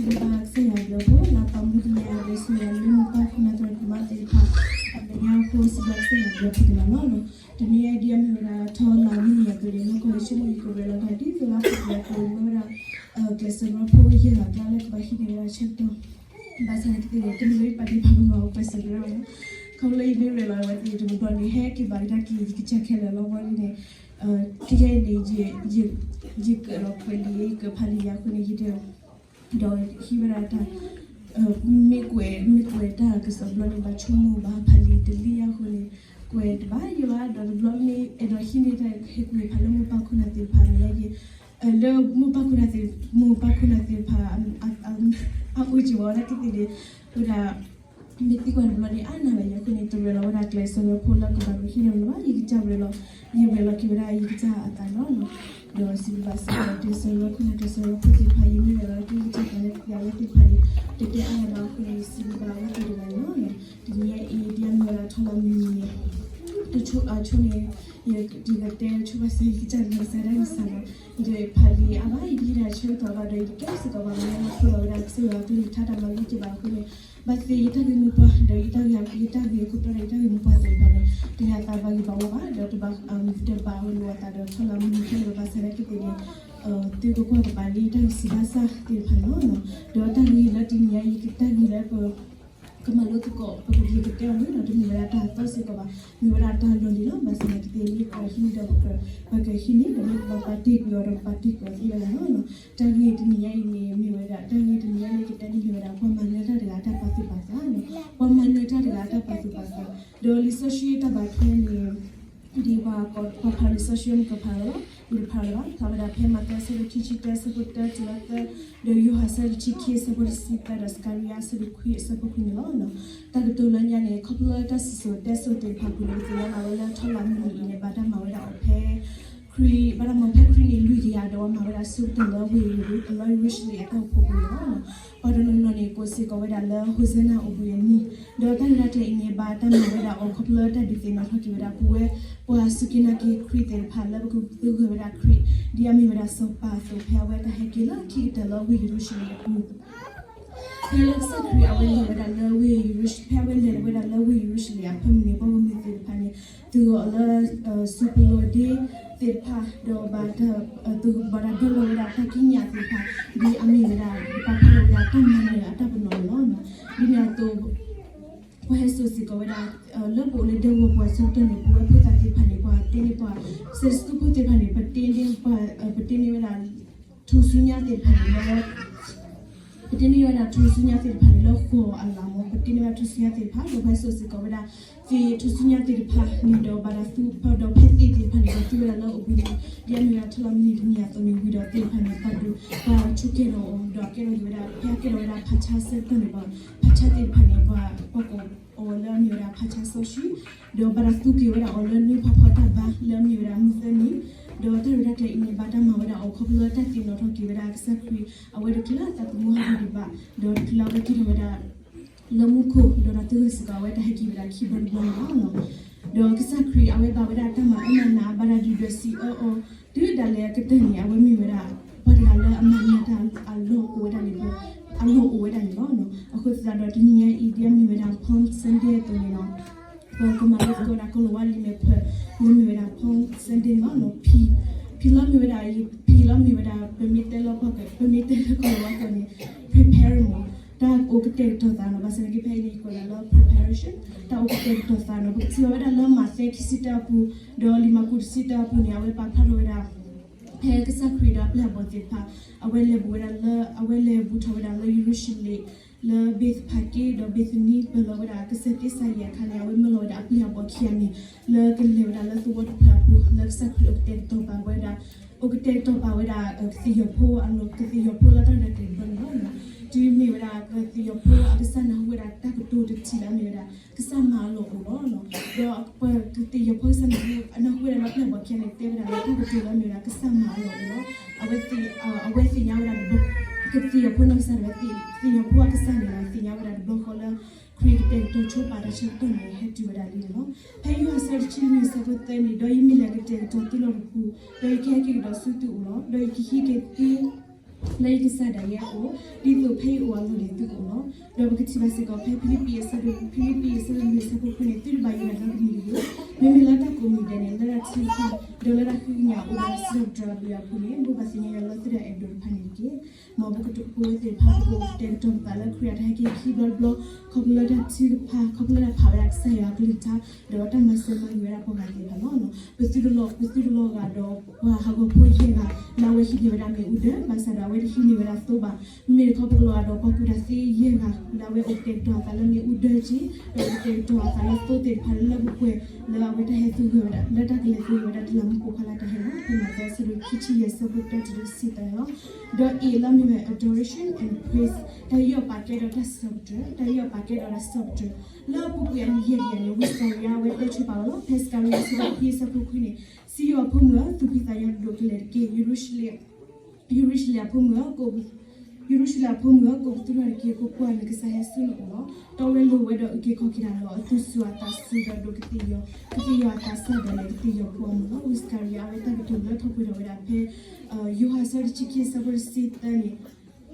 စံးဘျုးဘၣ်ကစၢ်ယွၤဘျုးဖှိၣ် လၢပှၤမူတနံၤအံၤ လၢဆိၣ်ဂ့ၤလၢမိၢ်ပၢ်ခိၣ်နၢ်သရၣ်သမါသ့ၣ်တဖၣ် အမဲာ်ညါအဃိ စံးဘျုးကစၢ်ယွၤဘျုးဖှိၣ်တဂၤလီၤ. တနံၤအံၤဒ်အမ့ၢ်ဝဲဒၣ်ထီလါမုၢ်နံၤအသိးန့ၣ် နီၢ်ကီၢ်ယ့ၣ်ၡူးမုၢ်ယကရၢလီၤတၢ်ဒ်သိးလၢပှၤကညီဖိမ့ၢ်ဝဲဒၣ် ကျဲးစၢးဝဲဖိယဲၢ်ဂၤကျါလၢကဘၣ်ဟံးန့ၢ်ဝဲဒၣ်ဆၢကတီၢ် ဘၣ်ဆၣ်သနာ်က့သ့ၣ်န့ၣ် တမ့ၢ်လၢယပာ်ဒ့ၣ်ပာ်ကမၣ်အီၤ ကျဲးစၢးဝဲဒၣ်ဘၣ်နီၤ, ခီဖျိလၢယမ့ၢ်ရဲၣ်လီၤဝဲသ့ၣ်တဘျီဘျီန့ၣ် ဟဲက့ၤဘၣ်ကဒါက့ၤ ယကစၢ်ခဲလၢာ်လီၤဘီဒ်န့ၣ် ခဲအံၤန့ၣ် ယကၢးဒီးကွဲးလံာ် ယကၢးဖးလံာ်ယၤအဃိန့ၣ် ယတ ဒီးဟံးဝဲဒၣ်တၢ် မ့ၢ်ကွဲး မ့ၢ်ကွဲးတၢ်ကစီၣ်ဘျီန့ၣ် ဘၣ်ဆိကမိၣ်ဘၣ်ဖးလံာ်တလံာ်အဃိန့ၣ် ကွဲးတဘၣ်ယဲဘၣ် ဒီးတဘျီမ့ၢ်အဲၣ်ဒိးဟံးန့ၢ်တၢ် ဟဲကွံာ်ဖးလၢမိၢ်ပၢ်ခိၣ်နၢ်သ့ၣ်တဖၣ်မ့ၢ်ယဲ လၢမိၢ်ပၢ်ခိၣ်နၢ်သ့ၣ် မိၢ်ပၢ်ခိၣ်နၢ်သ့ၣ်တဖၣ် အအိၣ်က့ၤဝဲဒၣ်ကသ့ၣ်န့ၣ် ဝဲဒၣ် မ့ၢ်သံကွၢ်တဘျီန့ၣ် အါနၢ်ဘၣ်ယၤအဃိန့ၣ် တရဲၣ်လီၤဝဲဒၣ်ကျဲးစၢးဝဲဖိလၢကဘၣ်မ့ၢ်ဟံးန့ၢ်လၢၤဘၣ် ယကစၢ်ရဲၣ်လီၤ ယရဲၣ်လီၤက့ၤဝဲဒၣ်ယကစၢ်အသးလီၤ. ဒီးစံးဘျုးဘၣ်စ့ၢ်ကီးကျဲးစၢးဝဲခိၣ်နၢ်ကျဲးစၢးဝဲဖိသ့ၣ်တဖၣ် ယမ့ၢ်ရဲၣ်လီၤလၢကယကစၢ်သးလၢသ့ၣ်ညါလၢသ့ၣ်တဖၣ်န့ၣ် တတဲအါယၤဘၣ်အဃိန့ၣ် စံးဘျုးဘၣ်ဝဲသ့ၣ်တဂၤန့ၣ်လီၤ. တနံၤညါအံၤ ဒ်အမ့ၢ်ဝဲဒၣ်ထီလါမုၢ်နံၤန့ၣ် တဆိ အဆိန့ၣ် ယကတဲဆိဘၣ်စၢၤယကစၢ်လၢကစၢ်ဒၣ်ကစၢ်လီၤ. ယတဖးလံာ်အါဘၣ် ယတဟံးတၢ်ဆၢကတီၢ်ဘၣ်ဒီး ယတကဲစ့ၢ်ကီးဘၣ် မ့ၢ်လၢခိၣ်လီၤဝဲဒၣ်ကစၢ်ယွၤအကလုၢ်ကထါတၢ်မၤလိက့ၤဘၣ်အဃိန့ၣ် ဘၣ်သ့ၣ်ယတၢ်ဂ့ၢ်မိၢ်ပှၢ် ဒီးယတၢ်ဂ့ၢ် ယတၢ်ဂ့ၢ်အခိၣ်တီဒီးယတၢ်ဂ့ၢ်မိၢ်ပှၢ်သ့ၣ်တဖၣ်န့ၣ် တဂၤသးဘၣ်ဂ့ၤဘၣ်ဝါဘၣ် ဒီးတဘၣ် တဘၣ်လိာ်အသးဒီးထီလါမုၢ်နံၤခဲလၢာ်ဘၣ်ဆၣ်သနာ်က့သ့ၣ်န့ၣ် သုကကွၢ်ကပၤလၢယတၢ်ဂ့ၢ်စံးဘၣ်စၢ်သ့ၣ်တဖၣ်န့ၣ်လီၤ. ဒီးတၢ်ဂ့ၢ်လၢတနံၤညါအံၤ ယတၢ်ဂ့ၢ်လၢပ ကမၤလိသကိး ပကဒုးကတဲအီၤန့ၣ်ဒီး တမ့ၢ်ဝဲဒၣ်တၢ်အသီစ့ၢ်ကီးဘၣ်, မ့ၢ်ဝဲဒၣ်တၢ်လီၢ်လံၤလီၤ. ဘၣ်ဆၣ်သနာ်က့သ့ၣ် မ့ၢ်ပှၤဟံးန့ၢ်ဒီး ပကဟံးန့ၢ် ဒီးမ့ၢ်ပဘၣ်ပာ်တ့ၢ်ကွံာ်အီၤဒီး ပာ်တ့ၢ်ကွံာ်အီၤသ့ဝဲဒၣ်လီၤ. တၢ်ဂ့ၢ်တနံၤညါအံၤန့ၣ် မ့ၢ်ဝဲဒၣ် တၢ်ဂ့ၢ်တနံၤညါအံၤ ကတဲန့ၣ်မ့ၢ်ဝဲဒၣ် ပှၤမၤနၢၤတၢ်တဂၤအတၢ်ပာ်သူၣ်ပာ်သးလီၤ. ပှၤမၤနၢၤတၢ်တဂၤအတၢ်ပာ်သူၣ်ပာ်သး ဒီးလံာ်စီဆှံတၢ်ဘၣ်ထွဲန့ၣ် ဒ်ပှၤ ပှၤဖးလံာ်စီဆှံမ့ၢ်ကဖးလီၤ, မ့ၢ်တဖးလီၤဘၣ်, ဖးဝဲဒၣ်ဖဲမးသဲအဆၢဒိၣ်ခံဆံတၢ အဆၢဖိတၢတုၤလၢသၢ, ဒီးယိၤဟၣ်အဆၢဒိၣ်တဆံခံ အဆၢဖိတဆံသၢ ဒီးစကၤရံယါအဆၢဒိၣ်ခွံ အဆၢဖိခွံန့ၣ်လီၤ. တၢ်ကတိၤလၢညါန့ၣ် ခီဖျိလၢတၢ်စံၣ်စိၤတဲစိၤသ့ၣ်တဖၣ်အပူၤန့ၣ် ပသ့ၣ်ညါဘၣ်ဝဲလၢထီလါမုၢ်နံၤအံၤန့ၣ် ဘၣ်တၢ်မၤဝဲဒၣ်အီၤဖဲ ခရံာ် ဘၣ်တၢ်မၤဖဲခရံာ်နံၣ်လွံၢ်ကယၤဒီး မၤဝဲဒၣ်ဆၢကတီၢ်လၢဝ့ၢ်ယရူၤ လၢယရူၤၡလ့ၣ်အတၢ်အိၣ်ဖှိၣ်ပူၤန့ၣ်လီၤ. ပှၤတနီၤနီၤန့ၣ် ကိးစ့ၢ်ကီးဝဲဒၣ်လၢ ဟိၣ်စဲနၤအိၣ်ဘှံးအနံၤ, ဒီးတၢ်ရဲၣ်တၢ်ကျဲၤအံၤန့ၣ် ဘၣ်တၢ်မၤဝဲဒၣ်အီၤခီဖျိလၢတၢ်ဒုးသ့ၣ်နီၣ်ထီၣ်က့ၤဝဲဒၣ် ပဝဲ ပှၤစူၢ်က့ၤနာ်က့ၤခရံာ်သ့ၣ်တဖၣ်လၢပကသဂၢၢ်ဝဲဒၣ်ခရံာ် ဒ်အမ့ၢ်ဝဲဒၣ်စီၤပၤအသိးဖဲအဝဲတၢ်ဟဲက့ၤလၢခံကတၢၢ်လၢဝ့ၢ်ယရူၤၡလ့ၣ်အပူၤ ဖဲလၢကစၢ်ခရံာ်အဝဲလဲၤဝဲဒၣ်လၢဝ့ၢ်ယရူၤ ဖဲအဝဲလဲၤဝဲဒၣ်လၢဝ့ၢ်ယရူၤၡလ့ၣ်အဖၢမုၢ်န့ၣ် ပှၤဂီၢ်မုၢ်သ့ၣ်တဖၣ်န့ၣ် သူၣ်အီၤလၢစူၤပလိာ်ဒ့သ့ၣ်တဖၣ် ဒီးဘၣ်တၢ် သူၣ်ဘၣ်တၢ်ဒိးလီၤဝဲဒၣ်တၢ်ကံးညာ်သ့ၣ်တဖၣ် ဒ်အမ့ၢ်ဝဲဒၣ် ပာ်ဖျါထီၣ်ဝဲဒၣ်တၢ်မၤနၢၤအတၢ်ပနီၣ်န့ၣ်လီၤ. ဒ်န့ၣ်အသိး ပှၤဟဲစိာ်စ့ၢ်ကီးဝဲဒၣ် လၢပအိၣ်လၢဒဲကဝီၤပှၤဆၢကတီၢ်န့ၣ် ပဝဲဖိသၣ်သ့ၣ်တဖၣ်န့ၣ် ပှၤတ့န့ၢ်ပှၤ စဲးစူဖိသ့ၣ်တဖၣ်န့ၣ် ပတ့န့ၢ် ပတ့န့ၢ်ဝဲဒၣ် ထူၣ်စုညါသ့ၣ်တဖၣ်န့ၣ်လၢ ပတ့န့ၢ်ဝဲဒၣ်ထူၣ်စုညါသ့ၣ်တဖၣ်န့ၣ်လၢဃိာ်အလၤမ့ၢ် ပတ့န့ၢ်ဝဲဒၣ်ထူၣ်စုညါသ့ၣ်တဖၣ် ဒီးပှၤဟဲစိာ်စ့ၢ်ကီးဝဲဒၣ် သ့ၣ်ထူၣ်စုညါသ့ၣ်တဖၣ်န့ၣ်ဒီးဘၣ်တၢ်သူ ဒီးဖဲသ့ၣ်သ့ၣ်တဖၣ်န့ၣ် ဒီးသူဝဲဒၣ်လၢအိၣ်ဘှံးနံၤ ဒ်အမ့ၢ်ဝဲဒၣ်ထီလါမုၢ်နံၤတနံၤအသိးန့ၣ်ဝံၤဒီးသ့ၣ်တဖၣ်န့ၣ် ပှၤဒုး ပှၤဆိးကဲထီၣ်အီၤ ဒီးအကဲထီၣ်က့ၤဝဲဒၣ် ဖဲအကဲထီၣ်ဝဲဒၣ်ဖးဆါဆၢကတီၢ်န့ၣ် ပှၤဖးဆါသ့ၣ်တဖၣ်န့ၣ် ပှၤ ပှၤကိးအီၤလၢအမ့ၢ်ဝဲဒၣ်ဖးဆါစီဆှံ ဒီးဘၣ်တၢ်သူက့ၤဝဲဒၣ်အီၤလၢနွံဖးဖီတၢ်ဘါလၢအမ့ၢ်ဝဲဒၣ်မုၢ်သၢနံၤ ဒီးတၢ်ရဲၣ်တၢ်ကျဲၤအံၤန့ၣ် ဘၣ်တၢ်မၤဝဲဒၣ်အီၤခီဖျိလၢတၢ်သ့ၣ်နီၣ်ထီၣ်က့ၤဝဲဒၣ်ကစၢ်ခရံာ် အဝဲတချုးလၢအသးသမူဟးဂီၤဒံးဘၣ် ဒီးတချုးလၢအဝဲက့ၤထီၣ်ဝဲဒၣ် လၢမူခိၣ် ဒီးတၢ်သဂၢၢ်စ့ၢ်ကီးအဝဲတၢ်ဟဲက့ၤဝဲဒၣ်ခံဘျီတဘျီန့ၣ်လီၤ. ဒီးကစၢ်ခရံာ်အဝဲဘၣ်ဝဲဒၣ်တၢ်မၤအၢမၤနး ဘၣ်တၢ်ဒုးဒွဲၣ်စံးအၢအီၤ တုၤဒၣ်လဲာ်အကတၢၢ်န့ၣ် အဝဲမ့ၢ်ဝဲဒၣ် ပှၤတဂၤလၢအမၤနၢၤတၢ်အလီၢ်အိၣ်ဝဲဒၣ်န့ၣ် အလီၢ်အိၣ်ဝဲဒၣ်န့ၣ်လီၤ. အဃိသတးဒီးတနံၤညါအံၤ ဒ်အမ့ၢ်ဝဲဒၣ် Palm Sunday အသိးန့ၣ်လီၤ. ပကမၤလိသကိးဝဲဒၣ်ကီၢ်လီၤဝါလံာ်မဲာ်ဖျၢၣ် လၢမ့ၢ်ဝဲဒၣ် Palm Sunday န့ၣ်လီၤ. ဖံး ဖံးလီၤမ့ၢ်ဝဲဒၣ် ဖံးလီၤမ့ၢ်ဝဲဒၣ် ပမ့ၢ်တဲလၢပှၤက ပမ့ၢ်တဲလၢကီၢ်လီၤဝါကျိာ်န့ၣ် preparing မ့ၢ် တၢ်အိၣ်ကတဲာ်ကတီၤသးန့ၣ် ဘၣ်ဆၣ်သနာ်က့ဖဲအံၤန့ၣ် ယကိးဒၣ်လၢ preparation တၢ်အိၣ်ကတဲာ်ကတီၤသးန့ၣ် ပကထံၣ်ဘၣ်ဝဲဒၣ်လၢမးသဲခံဆံတၢအပူၤ ဒီးလံာ်မၢ်ကူးတဆံတၢအပူၤန့ၣ် အဝဲပာ်ဖျါထီၣ်ဝဲဒၣ် ဖဲကစၢ်ခရံာ်ဒီးအပျဲၢ်အဘီၣ်သ့ၣ်တဖၣ် အဝဲလဲၤဘူးဝဲဒၣ်လၢ အဝဲလဲၤဘူးထီၣ်ဝဲဒၣ်လၢယရူၤၡလ့ၣ် လၢဘ့းသဖၤက့ ဒီးဘ့းသနံ ပၢၢ်လီၤဝဲဒၣ်ကစၢၢ်သ့ၣ်စၤယံးအခါန့ၣ် အဝဲမၢလီၤဝဲဒၣ်အပျဲၢ်အဘီၣ်ခံဂၤန့ၣ် လၢကလဲၤဝဲဒၣ်လၢသဝီတဖျၢၣ်အပူၤ လၢကစၢ်ခရံာ်အိၣ်ကတဲာ်ကတီၤပာ်ဝဲဒၣ် အိၣ်ကတဲာ်ကတီၤပာ်ဝဲဒၣ် ကသ့ၣ်ယီၤဖိ အလီၢ် ကသ့ၣ်ယီၤဖိလၢတၢ်ရဲၣ်တၢ်ကျဲၤတဘျီန့ၣ်လီၤ. တုၤမ့ၢ်ဝဲဒၣ်ကသ့ၣ်ယီၤဖိအကစၢ်နၢ်ဟူဝဲဒၣ်တၢ်ကတိၤတထံၣ်လၢအမ့ၢ်ဝဲဒၣ် ကစၢ်မၤအလီၢ်အိၣ်လီၤ. ဒီးပကသ့ၣ်ယီၤဖိကစၢ်နၢ်ဟူ အနၢ်ဟူဝဲဒၣ်လၢအပျဲၢ်အဘီၣ်ခံဂၤန့ၣ် တဲဝဲဒၣ်လၢတၢ်ကတိၤလၢအမ့ၢ်ဝဲဒၣ်ကစၢ်မၤအလီၢ်အိၣ်လီၤ. အဝဲသ့ၣ် အဝဲသ့ၣ်ညါဝဲဒၣ်တဘျီ ကသ့ၣ်ယီၤဖိနီၢ်ကစၢ်ဒၣ်ဝဲ သ့ၣ်ယီၤဖိအကစၢ်န့ၣ်လီၤ သ့ၣ်ညါဝဲဒၣ်တဘျီဃီလၢ ခရံာ်ကတဲာ်ကတီၤဆိပာ်တၢ်ဆၢကတီၢ်န့ၣ် ဟဲတုၤဝဲဒၣ်လံန့ၣ်လီၤ. ဖဲယိၤဟၣ်အဆၢတဆံလွံၢ်အဆၢဖိသၢန့ၣ် ဒီးယမ့ၢ်လဲၤကတဲာ်ကတီၤသုလီၢ်တပူၤ, ဒီးယကဟဲက့ၤကဒီးဆူသုအိၣ်လီၤ. ဒီးယကဟံးက့ၤသု လၢယကစၢ်ဒၣ်ယဲအအိၣ်, ဒ်သိးဖဲယအိၣ်အလီၢ်န့ၣ်သုကအိၣ်လီၤ. ဒီးပကထံၣ်ဘၣ်စ့ၢ်ကီးဖဲဖံလံးပံးအဆၢဒိၣ်, ဖံလံးပံးအဆၢဒိၣ်လွံၢ်အဆၢဖိဃုန့ၣ်, သုတဘၣ်ယိၣ်ဒၣ်နီတမံၤတဂ့ၤ. မ့မ့ၢ်လၢတၢ်ကိးမံၤဒဲးန့ၣ် လၢတၢ်ထုကဖၣ်, ဒီးလၢတၢ်ဃ့ကညးအိၣ်ဒီးစံးထီၣ်ပတြၢၤအဘျုးအဖှိၣ်န့ၣ်, ဘိးဘၣ်သ့ၣ်ညါယွၤလၢသုတၢ်အဲၣ်ဒိးတဖၣ်န့ၣ်တက့ၢ်. မ်ပကပဝဲသ့ၣ်တဖၣ် ပကအိၣ်ကတဲာ်ကတီၤပသးလၢခရံာ်အတၢ်ဟဲက့ၤခံဘျီတဘျီ, ခီဖျိလၢတၢ်ထုကဖၣ်, ခီဖျိလၢတၢ်ဖးဝဲဒၣ်ကစၢ်ယွၤအကလုၢ်ကထါ, ဒီးတၢ်မၤစၢၤမၤဂ့ၤဝဲဒၣ်ပှၤဂၤသ့ၣ်တဖၣ်လီၤ. ပသုတလီၤ, ပသုတလီၤဂာ်ဒီးပှၤဟးဂီၤဖိယဲၢ်ဂၤ လၢအဝဲဟံးန့ၢ်ဝဲဒၣ်မ့ၣ်အူဒၢ, ဘၣ်ဆၣ်ဒီးအဝဲတဟံးန့ၢ်ဝဲဒၣ်သိဘၣ်. မ့မ့ၢ်တခီ ပကလီၤဂာ်ဒီးပှၤကူၣ်တၢ်သ့ယဲၢ်ဂၤ လၢအဝဲအိၣ်ကတဲာ်ကတီၤအသးလၢမ့ၣ်အူဒၢက့ၢ်, ဒီးအိၣ်ကတဲာ်ကတီၤအသးလၢသိသ့ၣ်တဖၣ်လၢလၢပှဲၤပှဲၤ လၢအဝဲတၢ်ဟဲသူဝဲဒၣ်, လၢတၢ်ကလဲၤသူဝဲဒၣ်တလးမူးပိာ်ခွါလၢတၢ်ဟဲလီၤ. ဖဲမးသဲအဆၢဒိၣ်ခံဆံယဲၢ်အဆၢဖိတၢတုၤလၢတဆံသၢန့ၣ်လီၤ. ဒီးအ့ၣ်လၢမ့ၢ်ဝဲ adoration and praise, တၢ်ယူးယီၣ်ပာ်ကဲဒီးတၢ်စံးထီၣ်ပတြၢၤ, တၢ်ယူးယီၣ်ပာ်ကဲဒီးတၢ်စံးထီၣ်ပတြၢၤ, လၢအပူၤကွံာ်အနံၣ်ယဲၢ်ကယၤန့ၣ် ဝံစကၤရယၤအဝဲတဲဆိပာ်ဝဲလီၤ. ဖဲစကၤရယၤအဆၢဒိၣ်ခွံအဆၢဖိခွံန့ၣ်, စံယိၣ်အဖိမုၣ်ဧၢ, သူၣ်ဖှံသးညီဒိၣ်ကလဲာ်တက့ၢ်. ယရူၤၡလ့ၣ်, ယရူၤၡလ့ၣ်အဖိမုၣ်ဧၢ, ယရူၤၡလ့ၣ်အဖိမုၣ်ဧၢ, ကိးပသူထီၣ်တက့ၢ်, ကွၢ်ကွၢ်, နကစၢ်ဟဲဆူနအိၣ်လီၤ. တီဝဲလိၤဝဲဒီးအုၣ်က့ၤခီၣ်က့ၤတၢ်လီၤ. အသူၣ်စူၤအသးစူၤဒီးဒိးကသ့ၣ်ယီၤ, ကသ့ၣ်ယီၤအသးစၢ်ဒၣ်လဲာ်ကသ့ၣ်ယီၤဖိအမုၣ်လီၤ. ဝံစကၤရယၤအဝဲတၢ်ကတိၤလၢထီၣ်ပှဲၤထီၣ်ဝဲဒၣ်ဖဲ ယိၤဟၣ်အဆၢဒိၣ်တဆံခံအဆၢဖိတဆံသၢန့ၣ်,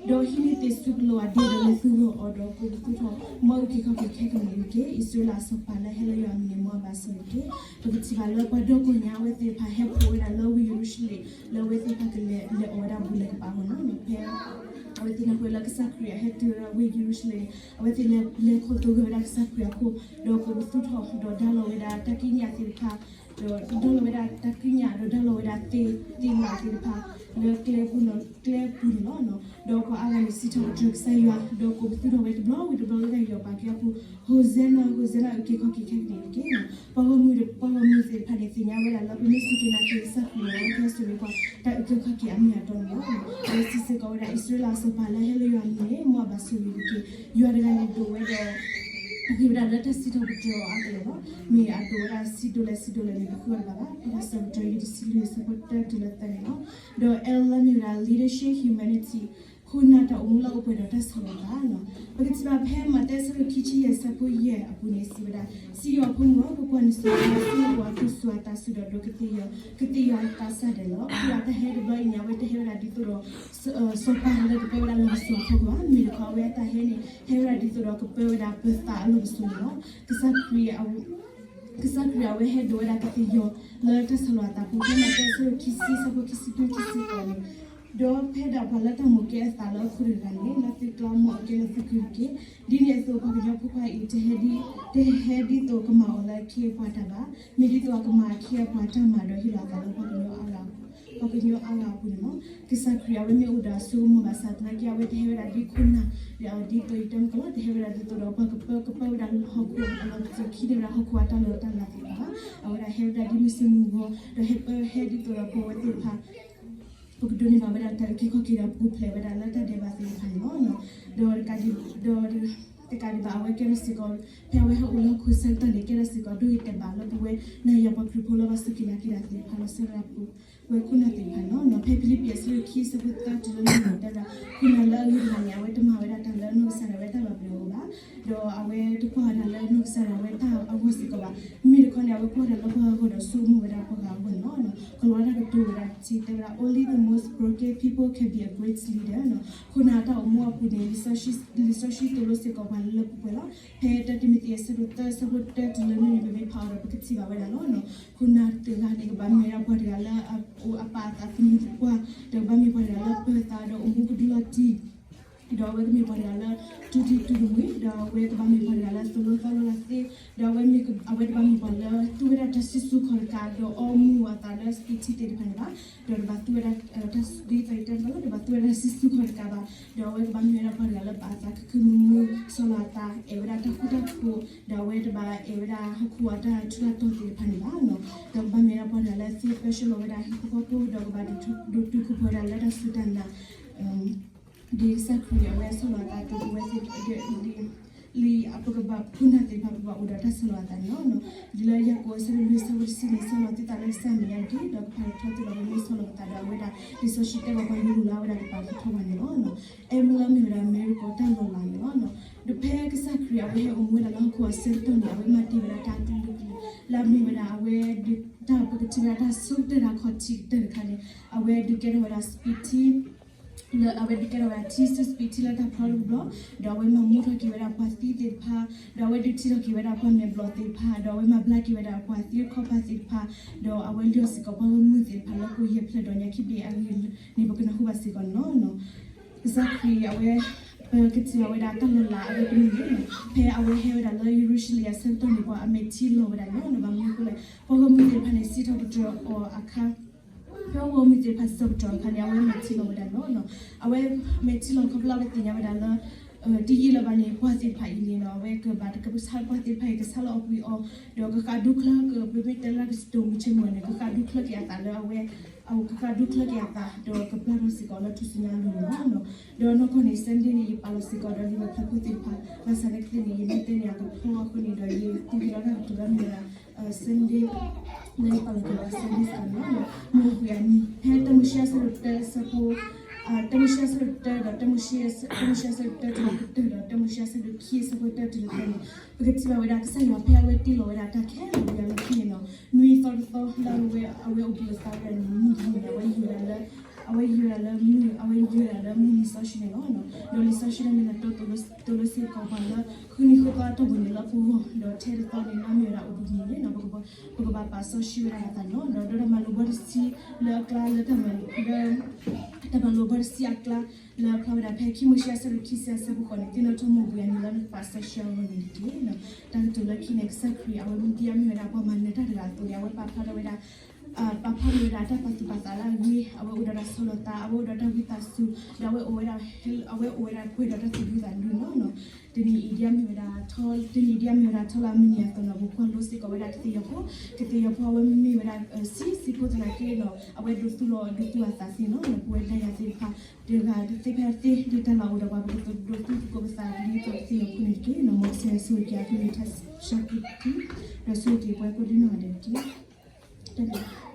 ဒီးဟံးန့ၢ်သ့ၣ်စူၤကလိာ်အဒ့ဒီးလဲၤသူၣ်ဂီၤအီၤဒီးကိးပသူထီၣ်, မ်အုၣ်က့ၤခီၣ်က့ၤခဲကနံၣ်အံၤတက့ၢ်. အံၣ်စရ့လးအစီၤပၤလၢဟဲလၢယွၤအမံၤန့ၣ် မ်အဘၣ်ဆိၣ်ဂ့ၤတက့ၢ်. ပကထံၣ်ဘၣ်လၢပှၤဒီကီၢ်ညါအဝဲသ့ၣ်တဖၣ်ဟဲဖှိၣ်ဝဲဒၣ်လၢဝ့ၢ်ယရူၤၡလ့ၣ် လၢအဝဲသ့ၣ်တဖၣ်ကလဲၤလဲၤအီၣ်ဝဲဒၣ်ဘူးလဲၤကပာ်အဂီၢ်န့ၣ်လီၤ. ဖဲ အဝဲသ့ၣ်နၢ်ဟူဝဲလၢကစၢ်ခရံာ်အဟဲတုၤဝဲဒၣ်ဝ့ၢ်ယရူၤၡလ့ၣ်န့ၣ် အဝဲသ့ၣ်လဲၤလဲၤခီဖျိဝဲဒၣ်ကစၢ်ခရံာ်အခိၣ်, ဒီးကိးပသူထီၣ်, ဒီးဒါလီၤဝဲဒၣ်တၢ်ကံးညာ်သ့ၣ်တဖၣ်, ဒီးဒါလီၤဝဲဒၣ်တၢ်ကံးညာ်, ဒီးဒါလီၤဝဲဒၣ်သ့ၣ်သ့ၣ်လးသ့ၣ်တဖၣ် လၢကျဲပူၤန့ၣ်, ကျဲပူၤန့ၣ်လီၤ. ဒီးပှၤအါဂၤန့ၣ်စံးထီၣ်ပတြၢၤကစၢ်ယွၤ, ဒီးကိးပသူထီၣ်ဝဲတဘျီဝံၤတဘျီလၢတၢ်ယူးယီၣ်ပာ်ကဲအပူၤ, Hosanna, Hosanna, အုၣ်က့ၤခီၣ်က့ၤခဲကနံၣ်အံၤတက့ၢ်. ပှၤဂီၢ်မုၢ်, ပှၤဂီၢ်မုၢ်သ့ၣ်တဖၣ်န့ၣ် သ့ၣ်ညါဝဲဒၣ်လၢပမ့ၢ်စူၢ်က့ၤနာ်က့ၤကစၢ်ခရံာ်န့ၣ် အဝဲကဟဲစိာ်န့ၢ်ပှၤတၢ်အုၣ်က့ၤခီၣ်က့ၤအမ့ၢ်အတီန့ၣ်လီၤ. အဝဲစံးစ့ၢ်ကီးဝဲဒၣ် အံၣ်စရ့လးအစီၤပၤလၢဟဲလၢယွၤအမံၤန့ၣ် မ်အဘၣ်ဆိၣ်ဂ့ၤတက့ၢ်. ယွၤတဂၤန့ၣ်ဒိၣ်ဝဲဒီး အဂ့ၤဝဲဒၣ်လၢတၢ်စံးထီၣ်ပတြၢၤအီၤအါကလဲာ်လီၤ. မ့ၢ်အဒိၣ်ဝဲဒၣ်ဆံးဒိၣ်လဲၣ်ဆံးဒိၣ်လဲၣ်န့ၣ် ပဃုအီၤတဘၣ်ဘၣ်. ဖဲတၢ်စံးထီၣ်ပတြၢၤ ယွၤတဆံလွံၢ်အဆၢဖိတၢတုၤလၢသၢန့ၣ်လီၤ. ဒီး L လၢမ့ၢ်ဝဲဒၣ် leadership humanity, ခိၣ်နၢ်တၢ်အိၣ်မူလၢအိၣ်ပှဲၤဒီးတၢ်ဆီၣ်လီၤသးလီၤ. ပကထံၣ်ဘၣ်ဖဲမးသဲအဆၢဒိၣ်ခံဆံယဲၢ်အဆၢဖိယဲၢ်အပူၤန့ၣ် စံးဝဲဒၣ်, စံယိၣ်အဖိမုၣ်ဧၢ, ကွၢ်ကွၢ်, နစိၤအသူၣ်အသးစူၤဒီးဒိးကသ့ၣ်ယီၤ, ကသ့ၣ်ယီၤအသးစၢ်ဒၣ်လဲာ်လီၤ. ခရံာ်အတၢ်ဟဲတဘျီအံၤန့ၣ် အဝဲတဟဲဝဲဒၣ်ဒ်သိးဒီး စီၤပၤလၢကပၢဝဲဒၣ်လီၢ်ပစိာ်အဖီခိၣ်ဘၣ်. မ့မ့ၢ်တခီ အဝဲအတၢ်ဟဲန့ၣ် ဟဲဝဲဒၣ်ဒ်သိးဒီးကပၢဝဲဒၣ်ပသးအလီၢ်ပစိာ်န့ၣ်လီၤ. ကစၢ်ခရံာ် ကစၢ်ခရံာ်အဝဲဟဲဒိးဝဲဒၣ်ကသ့ၣ်ယီၤ လၢတၢ်ဆီၣ်လီၤအသးပူၤ ဖဲမးသဲအဆၢဒိၣ်ခံဆံအဆၢဖိခံဆံခံ ခံဆံဃိးန့ၣ်, ဒီးဖဲဒၣ်ပှၤလၢတၢ်မိၣ်ကဲအသးလၢခိၣ်တဂၤန့ၣ် လၢသုကျါ မ်အကဲလၢသုကုၢ်တက့ၢ်. ဒ်န့ၣ်အသိး ပှၤကညီဖိခွါအံၤ တဟဲဒ်သိးကမၤအီၤလၢအခ့အပှၤတၢ်ဘၣ်, မ့ၢ်ဒ်သိးအကမၤအခ့အပှၤတၢ်မၤဒီးဟ့ၣ်လီၤအသးလၢပှၤကညီအါဂၤအပူၤန့ၣ်လီၤ. ကစၢ်ခရံာ်အဝဲမ့ၢ်အိၣ်ဒီးအစိကမီၤဘၣ်ဆၣ်သနာ်က့ အဝဲတဟဲဝဲဒၣ်ဒ်ခိၣ်နၢ် ဒ်သိးယတဲမုၢ်ကီၢ်လီၤ, တဟဲဝဲဒၣ်ဒ်သိးဒီးပှၤကပၢ ကပၢဝဲဒၣ်ဟီၣ်ခိၣ်အလီၢ်ပစိာ် ခံန့ၢ်ဝဲဒၣ်ဟီၣ်ခိၣ်အတၢ်လီၢ်တၢ်လၤသ့ၣ်တဖၣ်ဘၣ်. အဝဲဒၣ်ဟဲဝဲဒၣ်ဒ်မုၢ်ဆ့ၣ်မုၢ်ဂီၤ ဒီးဟဲပၢဟဲဒ်သိးဒီးပဝဲသ့ၣ်တဖၣ် ပကဒိးန့ၢ်ဘၣ်ဝဲဒၣ်တၢ်အုၣ်က့ၤခီၣ်က့ၤဒီးပူၤဖျဲးဝဲဒၣ်လၢတၢ်ဒဲးဘးသ့ၣ်တဖၣ်န့ၣ်လီၤ. ဒီး ဒီးတကးဒံးဘၣ် အဝဲကဲထီၣ်စ့ၢ်ကီး ဖဲအဝဲဟဲအိၣ်လၢဟီၣ်ခိၣ်အဆၢကတီၢ်န့ၣ် ကဲထီၣ်စ့ၢ်ကီး ဒိဂ့ၤတဲာ်ဘၣ်လၢပဝဲနၤယၤပှၤခရံာ်ဖိလၢဘၣ်စူၢ်က့ၤနာ်က့ၤတၢ်သ့ၣ်တဖၣ်လီၤ. ဆၢဝဲဒၣ်ပဝဲခိၣ်နၢ်သ့ၣ်တဖၣ်န့ၣ်လီၤ. ဖဲဖံလံးပံးအဆၢဒိၣ်ခံအဆၢဖိသၢတုၤလၢလွံၢ်န့ၣ်တဲဝဲဒၣ် ခိၣ်နၢ်လၢအဂ့ၤတဂၤန့ၣ် အဝဲတမၤဝဲဒၣ်တၢ်လၢနီၢ်ကစၢ်ဒၣ်ဝဲတၢ်ဘၣ်ဘျုးအဂီၢ်ဘၣ်, ဒီးအဝဲတကွၢ်တၢ်လၢနီၢ်ကစၢ်ဒၣ်ဝဲတၢ်အဂီၢ်စ့ၢ်ကီးဘၣ်. မ့မ့ၢ်တခီန့ၣ် အဝဲကွၢ်တၢ်လၢပှၤဂီၢ်ဒီးဆိကမိၣ်ဝဲဒၣ်ပှၤဂၤအဂီၢ်န့ၣ်လီၤ. ကလီတၢ်ကတိၤဝဲဒၣ်တထံၣ်တဲဝဲဒၣ် Only the most broken people can be a great leader. ခိၣ်နၢ်တၢ်အိၣ်မူအပူၤန့ၣ် လံာ်စီဆှံသိၣ်လိစ့ၢ်ကီးပှၤလၢလၢပှဲၤပှဲၤလီၤ. ဖဲတၢတံၤမသ့းအဆၢဒိၣ်သၢအဆၢဖိတၢတုၤလၢလွံၢ်န့ၣ် ပမ့ၢ်ဖးအီၤဒီးပကထံၣ်ဘၣ်ဝဲဒၣ်လီၤ. ခိၣ်နၢ်တဂၤန့ၣ် ကဘၣ်မ့ၢ်ဝဲဒၣ်ပှၤတဂၤလၢအအိၣ်အပာ်အသးသမံသပှၢ်, ဒီးကဘၣ်မ့ၢ်ပှၤတဂၤလၢပၢၤသးဒီးအိၣ်မူကဒုလီၤတံၢ် ဒီးအဝဲကမ့ၢ်ပှၤတဂၤလၢ တူၢ်တံၢ်တူၢ်တမှံၤ, ဒီးအဝဲကဘၣ်မ့ၢ်ပှၤတဂၤလၢသိၣ်လိသီလိလၢသ့, ဒီးအဝဲမ့ၢ်, အဝဲတဘၣ်မ့ၢ်ပှၤလၢသူဝဲဒၣ်တၢ်စုဆူၣ်ခီၣ်တကး ဒီးအီမူၤအသးလၢစပံးထံသ့ၣ်တဖၣ်န့ၣ်ဘၣ်, ဒီးတဘၣ်သူဝဲဒၣ်, ဒ်သိးယတဲတဘျီလၢ တဘၣ်သူဝဲဒၣ်စုဆူၣ်ခီၣ်တကးဘၣ်, ဒီးအဝဲကဘၣ်မ့ၢ်ဝဲဒၣ်ပှၤတဂၤလၢပာ်အသးခုခုမုာ်မုာ် ဆီၣ်လီၤအသး အဲၣ်ဝဲဒၣ်တၢ်ဃူတၢ်ဖိး, ဒီးအဝဲတဘၣ်အဲၣ်ဝဲဒၣ်ဟီၣ်ခိၣ်အတၢ်ထူးတၢ်တီၤသ့ၣ်တဖၣ်န့ၣ်ဘၣ်, ဒီးကဘၣ်မ့ၢ်ဝဲဒၣ်ပှၤတဂၤလၢသ့ပၢဆှၢလီၤဝဲဒၣ်ဟံၣ်ဖိဃီဖိ ဒီးကဘၣ်ဒိၣ်တုာ်ခိၣ်ပှဲၤဝဲဒၣ်လၢတၢ်စူၢ်တၢ်နာ် ဒ်ကစၢ်ခရံာ်အဝဲဆီၣ်လီၤအသးတုၤပဝဲသ့ၣ်, လံာ်အပကဘၣ်ခိၣ်နၢ်သ့ၣ်တဖၣ် ပဘၣ်အိၣ်ဒီးတၢ်ဆီၣ်လီၤအသးန့ၣ်လီၤ. ဒ်လၢယၤကိာ်အဆၢဒိၣ်လွံၢ်အဆၢဖိတဆံန့ၣ် ဆီၣ်လီၤသုသးလၢကစၢ်အမဲာ်ညါတက့ၢ်, ဒီးကပာ်ထီၣ်ထီသုဒီးပမ့ၢ်ဆီၣ်လီၤပသးဒီးအဝဲဒၣ် လံာ်စီဆှံတဲဘၣ်ပှၤယိၤလိာ်လၢအဝဲဒၣ်ကပာ်ထီၣ်ထီပှၤန့ၣ်လီၤ. အဲၣ်မုၢ်လၢမ့ၢ်ဝဲဒၣ် miracle တၢ်လီၤလးန့ၣ်လီၤ. ဒီးဖဲကစၢ်ခရံာ်အဝဲဟဲအိၣ်မူဝဲဒၣ်လၢဟီၣ်ခိၣ်အဆၢကတီၢ်န့ၣ် အဝဲမၤတ့ၢ်ဝဲဒၣ်တၢ်ကလုာ်ကလုာ် လၢအမ့ၢ်ဝဲဒၣ်အဝဲဒုးတၢ်ပကထံၣ်ဝဲဒၣ်တၢ်ဆိကတၢၢ်တၢ်ခီၣ်ထံးကတၢၢ်တခါန့ၣ် အဝဲဒုးကဲထီၣ်ဝဲဒၣ်စပံးထံ လၢအဝဲဒုးကဲထီၣ်ဝဲဒၣ်ထံ စူးစပံးထံလၢတၢ်ဖျီတဘျီ, ဒီးအဝဲမၤမူထီၣ်က့ၤဝဲဒၣ်ပှၤသံသ့ၣ်တဖၣ်, ဒီးအဝဲဒုးထံၣ်ထီၣ်က့ၤဝဲဒၣ်ပှၤမဲာ်ဘျီၣ်သ့ၣ်တဖၣ်, ဒီးအဝဲမၤဘျါက့ၤဝဲဒၣ်ပှၤသံခီၣ်ပၢ်သ့ၣ်တဖၣ်, ဒီးအဝဲလုၢ်အီၣ်စ့ၢ်ကီးပှၤဂီၢ်မုၢ်သ့ၣ်တဖၣ်လၢကိးယဲၢ်ဖျၢၣ်ဒီးညါခံဘ့ၣ်အဂ့ၢ်န့ၣ် ပကနၢ်ဟူဘၣ်စ့ၢ်ကီးန့ၣ်လီၤ. ကစၢ်ခရံာ်အဝဲ ပကထံၣ်ဘၣ်ဝဲဒၣ်တၢ်လီၤလးအဂ့ၢ်တမံၤန့ၣ်, ဖဲအဝဲဟဲဝဲဒၣ်လၢယရူၤၡလ့ၣ်အဆၢကတီၢ်န့ၣ် ပှၤအမဲာ်ထံလီၤဝဲဒၣ်န့ၣ်လီၤ. ဘၣ်မနုၤအဃိလဲၣ်, ပှၤဂီၢ်မုၢ်သ့ၣ်တဖၣ်န့ၣ် စံးထီၣ်ပတြၢၤအီၤအခါ ဖဲပှၤဂီၢ်မုၢ်သ့ၣ်တဖၣ်စံးထီၣ်ပတြၢၤအခါန့ၣ် အဝဲမဲာ်ထံလီၤဝဲဒၣ်န့ၣ်လီၤ. အဝဲမဲာ်ထံလီၤခီဖျိလၢအဝဲသ့ၣ်ညါဝဲဒၣ်လၢ တယံာ်လၢၤဘၣ်န့ၣ် ပှၤသ့ၣ်တဖၣ်အံၤန့ၣ်လီၤ, အဝဲကဘၣ်ကဆါ ပှၤသ့ၣ်တဖၣ်အံၤ ကဆါလီၤအီၣ်ကွံာ်အီၤ, ဒီးကဃၣ်ဒူချၢ ကပမ့ၢ်တဲလၢ ကစတိၤမုၢ်ဆ့ၣ်မုၢ်ဂီၤန့ၣ် ကဃၣ်ဒူချၢက့ၤအသးလၢအဝဲ အကဃၣ်ဒူချၢက့ၤအသး ဒီးကပျၢ်ထီၣ်စ့ၢ်ကီးလၢထူၣ်စုညါအလိၤန့ၣ်လီၤ. ဒီးနီၢ်ကီၢ်န့ၣ် Sunday န့ၣ် ယပာ်လီၤစ့ၢ်ကီးဒီးလံာ်ဝဲဖျၢၣ်ဖိသ့ၣ်တဖၣ်, ဘၣ်ဆၣ်သနာ်က့န့ၣ် ယမ့ၢ်တဲန့ၣ် အကဖီအဃိန့ၣ်ဒီး ယသူက့ၤလီၤတၢ်ကတိၤလၢမ့ၢ်ဝဲဒၣ် Sunday လၢယပာ်လီၤက့ၤလၢ Sunday စ့ၢ်ကီးန့ၣ်လီၤ. မိၢ်ကွံာ်အနံၤ ဖဲတၢမိၤၡ့အဆၢဒိၣ်တၢ အဆၢဖိ တၢမိၤၡ့အဆၢဒိၣ်တၢ ဒီး တၢမိၤၡ့အဆၢဒိၣ်တၢတုၤလၢတၢ ဒီးတၢမိၤၡ့အဆၢဒိၣ်ခံအဆၢဖိတၢတုၤလၢသၢန့ၣ် ပကထံၣ်ဘၣ်ဝဲဒၣ်ကစၢ်ယွၤဖဲအဝဲတ့လီၤဝဲဒၣ်တၢ်ခဲလၢာ်လၢခံန့ၣ်လီၤ, နွံသီတသီလၢအဝဲအိၣ်ဘှံးအသးဝဲဒၣ်န့ၣ် မုၢ်တနံၤန့ၣ် အဝဲယံၤဝဲဒၣ်လၢ အဝဲယံၤဝဲဒၣ်လၢမုၢ် အဝဲယံၤဝဲဒၣ်လၢမုၢ်လံာ်စီဆှံန့ၣ်လီၤ. ဒီးလံာ်စီဆှံန့ၣ်မ့ၢ်လၢတိၢ်တိၢ်လိာ်စ့ၢ်ကီးပှၤလၢ ဃုနံၤဃုသီအတီၢ်ပူၤန့ၣ်လၢပဂီၢ်, ဒီးထဲတသီန့ၣ် နီၢ်မ့ၢ်ဝဲဒၣ်အိၣ်ဘှံးနံၤန့ၣ်လီၤ. ပကဘၣ်ပာ်စီဆှံဝဲဒၣ်ပသးန့ၣ်လီၤ. ဒီး ဒီးတၢ်မၤလိာ်ဘီတဆံလၢအကျါလၢ တၢ်မၤလိာ်ဘီတဆံအကျါ လၢအဖျါဝဲဒၣ်ဖဲခံမိၤၡ့အဆၢဒိၣ်ခံဆံအဆၢဖိဃိးန့ၣ် သ့ၣ်နီၣ်ထီၣ်မိၢ်ကွံာ်အနံၤလၢနကပာ်စီဆှံအဂီၢ်န့ၣ်တက့ၢ်. တၢ်ကတိၤလၢခံန့ၣ် ကစၢ်ခရံာ်အဝဲမ့ၢ်ဒ်အမ့ၢ်ဝဲဒၣ်ပှၤမၤနၢၤတၢ်တဂၤအသိးန့ၣ် အဝဲပာ်ဖျါထီၣ်ဝဲဒၣ် ပာ်ဖျါထီၣ်ဝဲဒၣ်တၢ်ပာ်သူၣ်ပာ်သးလၢအဂ့ၤ, အဝဲအိၣ်ဒီးတၢ်ဆီၣ်လီၤသး, အဝဲအိၣ်ဒီးတၢ်ဝံသးစူၤ, ဒီးအဝဲအိၣ်ဝဲဒၣ် အဝဲအိၣ်ဝဲဒၣ်ပှဲၤဒီးတၢ်သူၣ်ဒူသးဒူန့ၣ်လီၤ. တနံၤအံၤဒ်အမ့ၢ်ဝဲဒၣ်ထီ တနံၤအံၤဒ်အမ့ၢ်ဝဲဒၣ်ထီလၢအမုၢ်နံၤအသိးန့ၣ် ပကွၢ်လိစ့ၢ်ကီးဝဲဒၣ်ကသ့ၣ်ယီၤဖိ, ကသ့ၣ်ယီၤဖိအဝဲမ့မ့ၢ်ဝဲဒၣ် ဆံးဆံးဖိသနာ်က့န့ၣ် အဝဲဒိးသူလီၤဒိးသူအသးသ့န့ၣ်လီၤ. ပဝဲဒၣ်ယၤသ့ၣ်တဖၣ် တဂၤသ့ၣ်တဖၣ်သ့ ဒ်တၢ်လၢအအိၣ်ဒီးပှၤ ပကဒိးသူသကိးပသးဒ်သိးကသ့ၣ်ယီၤဖိန့ၣ်တက့ၢ်. မ်ကစၢ်ယွၤဆိၣ်ဂ့ၤက့ၤအကလုၢ်ကထါဆှၢက့ၤ ဒီးဆိၣ်ဂ့ၤက့ၤပှၤကိးဒ်နီၢ်ဂၤဒဲးတက့ၢ်. တၢ်ဘျုး